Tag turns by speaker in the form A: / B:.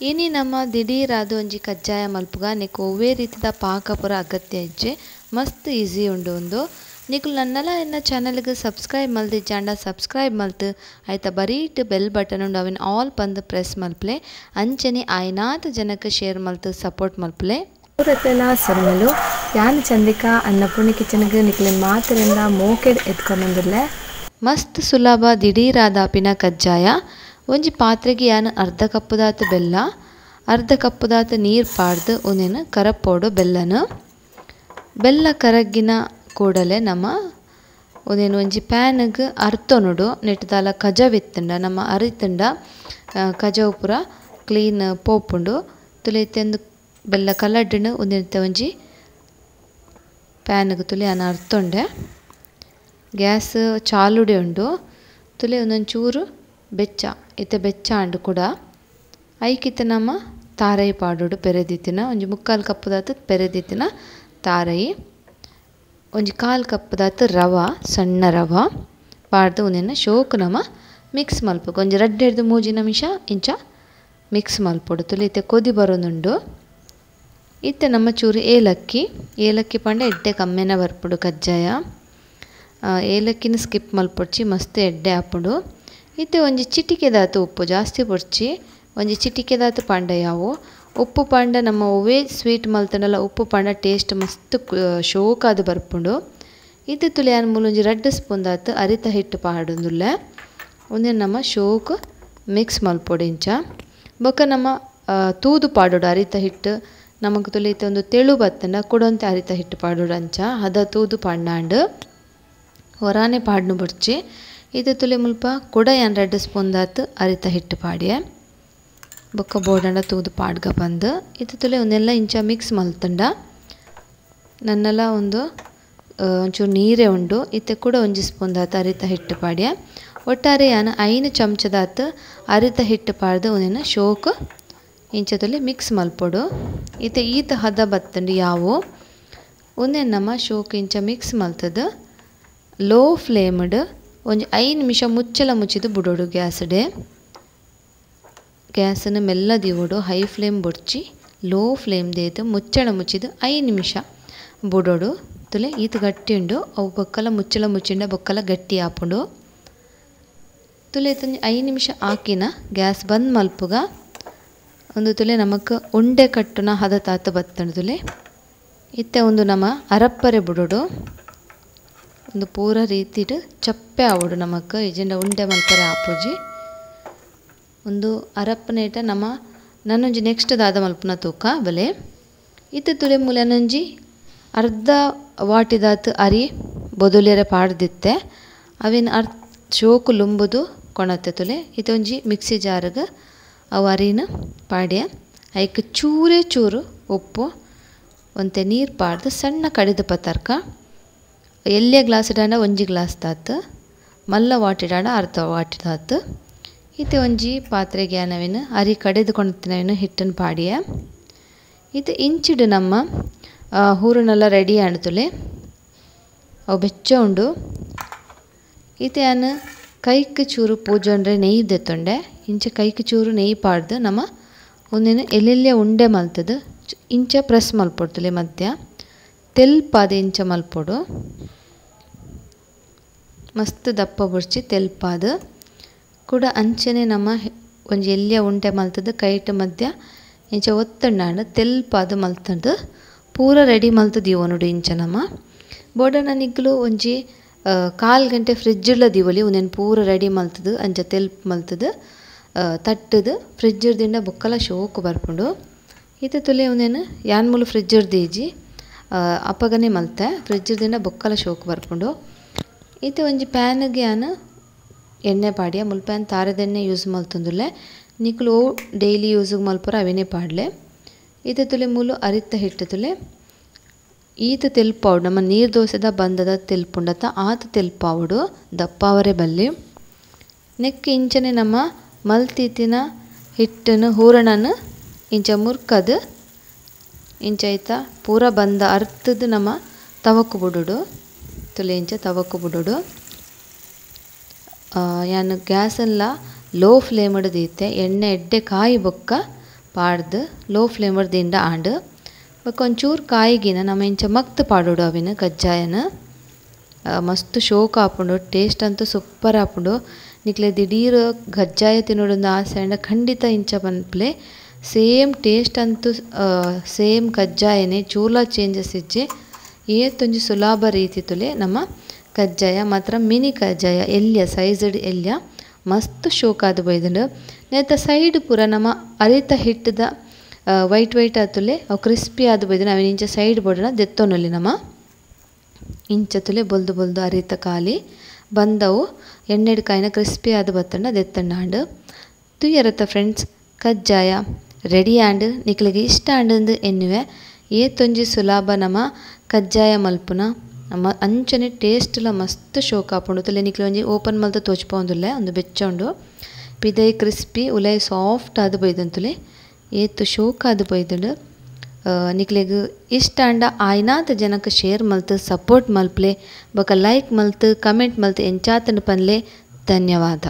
A: ಇನಿ ನಮ್ಮ ದಿಢೀರಾದ ಒಂಜಿ ಕಜ್ಜಾಯ ಮಲ್ಪುಗ ನಿಕ್ ಒವ್ವೇ ರೀತಿದ ಪಾಕ ಪೂರ ಅಗತ್ಯ ಇಜ್ಜಿ ಮಸ್ತ್ ಈಸಿ ಉಂಡು ಉಂದು. ನಿಕುಲು ನನ್ನಲ ಎನ್ನ ಚಾನೆಲ್ಗೆ ಸಬ್ಸ್ಕ್ರೈಬ್ ಮಲ್ದಿಜ್ಜಾಂಡ ಸಬ್ಸ್ಕ್ರೈಬ್ ಮಲ್ತು ಆಯ್ತ ಬರೀಟ್ ಬೆಲ್ ಬಟನ್ ಉಂಡು ಅವಿನ ಆಲ್ ಪಂದ್ ಪ್ರೆಸ್ ಮಲ್ಪಲೆ ಅಂಚನೆ ಆಯ್ನಾತ್ ಜನಕ್ಕೆ ಶೇರ್ ಮಲ್ತು ಸಪೋರ್ಟ್ ಮಲ್ಪಲೆ.
B: ಪೂರತೆಲ ಸೊಲ್ಮೆಲು ಯಾನ್ ಚಂದ್ರಿಕಾ ಅನ್ನಪೂರ್ಣಿ ಕಿಚನ್ಗೆ ನಿಕ್ಲೆ ಮಾತೆರೆನ್ಲ ಮೋಕೆಡ್ ಎತ್ಕೊಂಡೊಂದುಲ್ಲೆ.
A: ಮಸ್ತ್ ಸುಲಭ ದಿಢೀರಾದಾಪಿನ ಕಜ್ಜಾಯ. ಒಂಜಿ ಪಾತ್ರೆಗೆ ಯಾನ್ ಅರ್ಧ ಕಪ್ಪುದಾತ್ ಬೆಲ್ಲ ಅರ್ಧ ಕಪ್ಪುದಾತ್ ನೀರು ಪಾಡ್ದು ಉಂದೆನ್ ಕರಪೋಡು ಬೆಲ್ಲನು. ಬೆಲ್ಲ ಕರಗಿನ ಕೂಡಲೇ ನಮ್ಮ ಉಂದೆನ್ ಒಂಜಿ ಪ್ಯಾನ್ಗೆ ಅರ್ತೊನುಡು ನೆಟ್ಟದಾಲ ಕಜವಿತ್ತುಂಡ ನಮ್ಮ ಅರಿತುಂಡ ಕಜವು ಪೂರ ಕ್ಲೀನ್ ಪೋಪುಂಡು. ತುಲೆ ಇತ್ತೆಂದು ಬೆಲ್ಲ ಕಲಡ್ಡು ಉಂದೆತ್ತ ಒಂಜಿ ಪ್ಯಾನ್ಗೆ ತುಲೆ ಯಾನ್ ಅರ್ತೊಂಡೆ. ಗ್ಯಾಸ್ ಚಾಲುಡೆ ಉಂಡು. ತುಲೆ ಒಂದೊಂದು ಚೂರು ಬೆಚ್ಚ ಇತ್ತೆ ಬೆಚ್ಚ ಆಂಡ್ ಕೂಡ ಐಕಿತ್ತ ನಮ್ಮ ತಾರೈ ಪಾಡೋಡು ಪೆರೆದಿತ್ತಿನ ಒಂಜಿ ಮುಕ್ಕಾಲು ಕಪ್ಪುದಾತು ಪೆರೆದಿತ್ತಿನ ತಾರೈ ಒಂಜಿ ಕಾಲು ಕಪ್ಪುದಾತು ರವ ಸಣ್ಣ ರವ ಪಾಡ್ದು ಒಂದೆನ್ನ ಶೋಕು ನಮ್ಮ ಮಿಕ್ಸ್ ಮಲ್ಪೊಡು. ಒಂಜಿ ರಡ್ಡೆಡ್ದು ಮೂಜಿ ನಿಮಿಷ ಇಂಚ ಮಿಕ್ಸ್ ಮಲ್ಪೊಡು. ತುಲೆ ಇತ್ತೆ ಕೊದಿ ಬರೋದುಂಡು. ಇತ್ತೆ ನಮ್ಮ ಚೂರು ಏಲಕ್ಕಿ ಏಲಕ್ಕಿ ಪಂಡ ಎಡ್ಡೆ ಕಮ್ಮೆನ ಬರ್ಪುಡು ಕಜ್ಜಾಯ. ಏಲಕ್ಕಿನ ಸ್ಕಿಪ್ ಮಲ್ಪೊಡ್ಚಿ ಮಸ್ತ್ ಎಡ್ಡೆ ಆಪುಂಡು. ಇತ್ತೆ ಒಂಜಿ ಚಿಟಿಕೆದಾತು ಉಪ್ಪು ಜಾಸ್ತಿ ಪೊಡ್ಚಿ ಒಂಜಿ ಚಿಟಿಕೆದಾತು ಪಂಡ ಯಾವು ಉಪ್ಪು ಪಂಡ ನಮ್ಮ ಒವ್ವೇ ಸ್ವೀಟ್ ಮಲ್ತಂಡಲ ಉಪ್ಪು ಪಂಡ ಟೇಸ್ಟ್ ಮಸ್ತ್ ಶೋಕಾದ್ ಬರ್ಪುಂಡು. ಇತ್ತೆ ತುಲೆ ಯಾನ್ ಮೂಲು ಒಂಜಿ ರಡ್ಡ್ ಸ್ಪೂನ್ ದಾತು ಅರಿತ ಹಿಟ್ಟು ಪಾಡೊಂದುಲ್ಲೆ. ಉಂದೆನ್ ನಮ್ಮ ಶೋಕ್ ಮಿಕ್ಸ್ ಮಲ್ಪೊಡು ಇಂಚ. ಬೊಕ್ಕ ನಮ್ಮ ತೂದು ಪಾಡೊಡು ಅರಿತ ಹಿಟ್ಟು ನಮಕ್ ತುಲೆ ಇತ್ತೆ ಒಂದು ತೆಳು ಬತ್ತಂಡ ಕುಡೊಂತೆ ಅರಿತ ಹಿಟ್ಟು ಪಾಡೊಡು ಅಂಚ ಹದ ತೂದು ಪಾಡ್ನಾಂಡ್ ಹೊರಾನೆ ಪಾಡ್ನು ಬೊಡ್ಚಿ. ಇತ್ತೆ ತುಲೆ ಮುಲ್ಪ ಕುಡ ಯಾನ್ ರಡ್ಡ್ ಸ್ಪೂನ್ ದಾತು ಅರಿತ ಹಿಟ್ಟು ಪಾಡ್ಯೆ. ಬೊಕ್ಕ ಬೋಡಂಡ ತೂದು ಪಾಡ್ಗ ಬಂದು ಇತ್ತೆ ತುಲೆ ಒಂದೆಲ್ಲ ಇಂಚ ಮಿಕ್ಸ್ ಮಲ್ತಂಡ ನನ್ನೆಲ್ಲ ಒಂದು ಒಂಚೂರು ನೀರೇ ಉಂಡು. ಇತ್ತೆ ಕೂಡ ಒಂಜಿ ಸ್ಪೂನ್ ದಾತು ಅರಿತ ಹಿಟ್ಟು ಪಾಡ್ಯ. ಒಟ್ಟಾರೆ ಯಾನ್ 5 ಚಮಚದಾತು ಅರಿತ ಹಿಟ್ಟು ಪಾಡ್ದು ಒಂದೆನ್ನ ಶೋಕ್ ಇಂಚ ತುಲೆ ಮಿಕ್ಸ್ ಮಲ್ಪೊಡು. ಇತ್ತೆ ಈತ ಹದ ಬತ್ತಂಡು ಯಾವು ಒಂದೆನ್ ನಮ್ಮ ಶೋಕ್ ಇಂಚ ಮಿಕ್ಸ್ ಮಲ್ತದು ಲೋ ಫ್ಲೇಮ್ಡ್ ಒಂಜಿ 5 ನಿಮಿಷ ಮುಚ್ಚಲ ಮುಚ್ಚಿದು ಬುಡೋಡು. ಗ್ಯಾಸ್ಡೆ ಗ್ಯಾಸನ್ನು ಮೆಲ್ಲ ದಿವೋಡು ಹೈ ಫ್ಲೇಮ್ ಬೊಡ್ಚಿ ಲೋ ಫ್ಲೇಮ್ ದೇದು ಮುಚ್ಚಳ ಮುಚ್ಚಿದು 5 ನಿಮಿಷ ಬುಡೋಡು. ತುಲೆ ಈತ ಗಟ್ಟಿ ಉಂಡು ಅವು ಬೊಕ್ಕಲ ಮುಚ್ಚಳ ಮುಚ್ಚಿಂಡ ಬೊಕ್ಕಲ ಗಟ್ಟಿ ಆಪುಂಡು. ತುಲೆ ಇತ್ತೊಂಜಿ 5 ನಿಮಿಷ ಆಕಿನ ಗ್ಯಾಸ್ ಬಂದ್ ಮಲ್ಪುಗ. ಒಂದು ತುಲೆ ನಮಕ್ ಉಂಡೆ ಕಟ್ಟುನ ಹದ ತಾತ ಬತ್ತಂಡು. ತುಲೆ ಇತ್ತೆ ಒಂದು ನಮ್ಮ ಅರಪ್ಪರೆ ಬುಡೋಡು. ಒಂದು ಪೂರ ರೀತಿಡ್ ಚಪ್ಪೆ ಆವೊಡು ನಮಕ್ ಇಜ್ಜಿಂಡ ಉಂಡೆ ಮಲ್ಪರೆ ಆಪುಜಿ. ಒಂದು ಅರಪ್ಪನೇಟ ನಮ್ಮ ನನ್ನೊಂಜಿ ನೆಕ್ಸ್ಟ್ ದಾದ ಮಲ್ಪುನ ತೂಕ ಬಲೆ. ಇತ್ತೆ ತುಲೆ ಮೂಲ ನಂಜಿ ಅರ್ಧ ವಾಟಿದಾತು ಅರಿ ಬೊದೊಲಿಯರೆ ಪಾಡ್ದಿತ್ತೆ ಅವೇನು ಅರ್ ಶೋಕು ಲುಂಬುದು ಕೊಣತ್ತೆ. ತುಲೆ ಇತ್ತೆ ಒಂಜಿ ಮಿಕ್ಸಿ ಜಾರ್ಗ್ ಅವು ಅರಿನ ಪಾಡ್ಯ ಐಕ್ ಚೂರೇ ಚೂರು ಉಪ್ಪು ಒಂತೆ ನೀರು ಪಾಡ್ದು ಸಣ್ಣ ಕಡಿದು ಪತರ್ಕ ಎಲ್ಲಿಯ ಗ್ಲಾಸ್ ಇಡಾಂಡ ಒಂಜಿ ಗ್ಲಾಸ್ ತಾತು ಮಲ್ಲ ವಾಟಿಡಾಂಡ ಅರ್ಧ ವಾಟಿದಾತು. ಇತ್ತೆ ಒಂಜಿ ಪಾತ್ರೆಗೆ ಯಾನವೇನು ಅರಿ ಕಡೆದು ಕೊಂಡ್ತಿನವೇನು ಹಿಟ್ಟನ್ನು ಪಾಡಿಯ. ಇತ್ತೆ ಇಂಚಿಡು ನಮ್ಮ ಹೂರನೆಲ್ಲ ರೆಡಿ ಆಂಡ್. ಅವು ಬೆಚ್ಚ ಉಂಡು. ಇತ್ತೆ ಯಾನ್ ಕೈಕ್ ಚೂರು ಪೂಜೊಂಡ್ರೆ ನೆಯ್ಯಿ ದೆತ್ತೊಂಡೆ ಇಂಚ ಕೈಕ್ ಚೂರು ನೆಯ್ಯಿ ಪಾಡ್ದು ನಮ್ಮ ಒಂದೇನು ಎಲ್ಲೆಲ್ಲೇ ಉಂಡೆ ಮಲ್ತದು ಇಂಚ ಪ್ರೆಸ್ ಮಲ್ಪೊಡು. ತುಲೆ ಮಧ್ಯ ತೆಲ್ಪಾದ ಇಂಚ ಮಲ್ಪೊಡು ಮಸ್ತ್ ದಪ್ಪ ಬೊಡ್ಚಿ ತೆಲ್ಪಾದ ಕೂಡ ಅಂಚನೆ ನಮ್ಮ ಒಂಜಿ ಎಲ್ಲಿಯ ಉಂಡೆ ಮಲ್ತದು ಕೈಟ್ ಮಧ್ಯ ಇಂಚ ಒತ್ತಂಡಾಂಡ ತೆಲ್ಪಾದ ಮಲ್ತದು ಪೂರ ರೆಡಿ ಮಲ್ತದು ಇವನುಡು ಇಂಚ ನಮ್ಮ ಬೋಡನ ನಿಗ್ಲು ಒಂಜಿ ಕಾಲು ಗಂಟೆ ಫ್ರಿಜ್ಜುಲ ದಿವೊಲಿ ಉಂದೆನ್ ಪೂರ ರೆಡಿ ಮಲ್ತದು ಅಂಚ ತೆಲ್ಪ್ ಮಲ್ತದು ತಟ್ಟದು ಫ್ರಿಜ್ಜುರ್ದಿಂಡ ಬೊಕ್ಕಲ ಶೋಕು ಬರ್ಪುಂಡು. ಇತ್ತೆ ತುಲೆ ಉಂದೆನ್ ಯಾನ್ ಮೂಲು ಫ್ರಿಜ್ಜುರ್ ದೀಜಿ ಅಪಗನೆ ಮಲ್ತೆ ಫ್ರಿಜ್ಜುರ್ದಿಂಡ ಬೊಕ್ಕಲ ಶೋಕು ಬರ್ಪುಂಡು. ಇತ್ತೆ ಒಂಜಿ ಪ್ಯಾನ್ಗೆ ಯಾನ್ ಎಣ್ಣೆ ಪಾಡ್ಯ ಮುಲ್ಪ ಯಾನ್ ತಾರೆದೆಣ್ಣೆ ಯೂಸ್ ಮಲ್ತೊಂದುಲ್ಲೆ. ನಿಕುಲು ಓ ಡೈಲಿ ಯೂಸ್ಗೆ ಮಲ್ಪುರ ಅವೆನೇ ಪಾಡ್ಲೆ. ಇತ್ತೆ ತುಲೆ ಮೂಲು ಅರಿತ ಹಿಟ್ಟು ತುಲೆ ಈತ ತೆಲ್ಪಾವಡು ನಮ್ಮ ನೀರು ದೋಸೆದ ಬಂದದ ತೆಲ್ಪುಂಡತ ಆತ ತೆಲ್ಪಾವಡು ದಪ್ಪಾವರೆ ಬಲ್ಲಿ. ನೆಕ್ ಇಂಚನೆ ನಮ್ಮ ಮಲ್ತಿತ್ತಿನ ಹಿಟ್ಟನ್ನು ಹೂರಣನ ಇಂಚ ಮುರ್ಕದು ಇಂಚ ಐತ ಪೂರ ಬಂದ ಅರ್ತದು ನಮ್ಮ ತವಕು ಬುಡೋಡು. ತುಲೆ ಇಂಚ ತವಕು ಬುಡೋಡು. ಯಾನ್ ಗ್ಯಾಸೆಲ್ಲ ಲೋ ಫ್ಲೇಮ್ ದೀತೆ ಎಣ್ಣೆ ಎಡ್ಡೆ ಕಾಯಿ ಬೊಕ್ಕ ಪಾಡ್ದು ಲೋ ಫ್ಲೇಮ್ ದಿಂಡ ಆಂಡ್. ಬೊಕ ಒಂಚೂರು ಕಾಯಿಗಿನ ನಮ ಇಂಚ ಮಗ್ತ್ ಪಾಡೊಡು ಅವಿನ ಕಜ್ಜಾಯನ. ಮಸ್ತ್ ಶೋಕ್ ಆಪುಂಡು, ಟೇಸ್ಟ್ ಅಂತೂ ಸೂಪರ್ ಆಪುಂಡು. ನಿಕ್ಲೆ ದಿಡೀರ್ ಕಜ್ಜಾಯ ತಿನ್ನೋಡೊಂದು ಆಸೆ ಆಂಡ ಖಂಡಿತ ಇಂಚ ಪನ್ಪುಲೆ. ಸೇಮ್ ಟೇಸ್ಟ್ ಅಂತೂ ಸೇಮ್ ಕಜ್ಜಾಯನೆ, ಚೂರ್ಲಾ ಚೇಂಜಸ್ ಇಜ್ಜಿ. ಏತೊಂಜಿ ಸುಲಭ ರೀತಿ ತುಲೆ ನಮ್ಮ ಕಜ್ಜಾಯ ಮಾತ್ರ ಮಿನಿ ಕಜ್ಜಾಯ ಎಲ್ಯ ಸೈಜ್ಡ್ ಎಲ್ಯ ಮಸ್ತ್ ಶೋಕಾದ್ ಬೈದುಂಡು. ನೇತ ಸೈಡ್ ಪೂರ ನಮ್ಮ ಅರಿತ ಹಿಟ್ಟುದ ವೈಟ್ ವೈಟ್ ಆತುಲೆ ಅವು ಕ್ರಿಸ್ಪಿ ಆದ್ ಬೈದುಂಡು. ಅವೆನ್ ಇಂಚ ಸೈಡ್ ಬೋಡನ ದೆತ್ತೊನೊಲಿ ನಮ. ಇಂಚ ತುಲೆ ಬೊಲ್ದು ಬೊಲ್ದು ಅರಿತ ಖಾಲಿ ಬಂದವು ಎಣ್ಣೆಡ್ ಕಾಯಿನ ಕ್ರಿಸ್ಪಿ ಆದ್ ಬತ್ತಂಡ ದೆತ್ತಂಡಾಂಡ್. ತುಯರತ ಫ್ರೆಂಡ್ಸ್ ಕಜ್ಜಾಯ ರೆಡಿ ಆಂಡ್. ನಿಕ್ಲೆಗ್ ಇಷ್ಟ ಆಂಡ್ ಎನ್ನುವೆ. ಏತೊಂಜಿ ಸುಲಭ ನಮ ಕಜ್ಜಾಯ ಮಲ್ಪುನ ನಮ್ಮ ಅಂಚನೆ ಟೇಸ್ಟ್ ಲ ಮಸ್ತ್ ಶೋಕ್ ಆಪುಂಡು. ತುಲೆ ನಿಕ್ಲೆ ಒಂಜಿ ಓಪನ್ ಮಲ್ತ ತೋಜ್ಪಾವೊಂದುಲ್ಲೆ ಉಂದು ಬೆಚ್ಚ ಉಂಡು. ಪಿದೈ ಕ್ರಿಸ್ಪಿ ಉಲೈ ಸಾಫ್ಟ್ ಆದ್ ಬೈದುಂತುಲೆ ಏತ್ ಶೋಕ್ ಆದ್ ಬೈದುಂಡು. ನಿಕ್ಲೆಗ್ ಇಷ್ಟ ಆಂಡ ಆಯ್ನಾತ್ ಜನಕ್ ಶೇರ್ ಮಲ್ತ್ ಸಪೋರ್ಟ್ ಮಲ್ಪ್ಲೆ ಬೊಕ ಲೈಕ್ ಮಲ್ತ್ ಕಮೆಂಟ್ ಮಲ್ತ್ ಎಂಚಾತಂಡ್ ಪನ್ಲೆ. ಧನ್ಯವಾದ.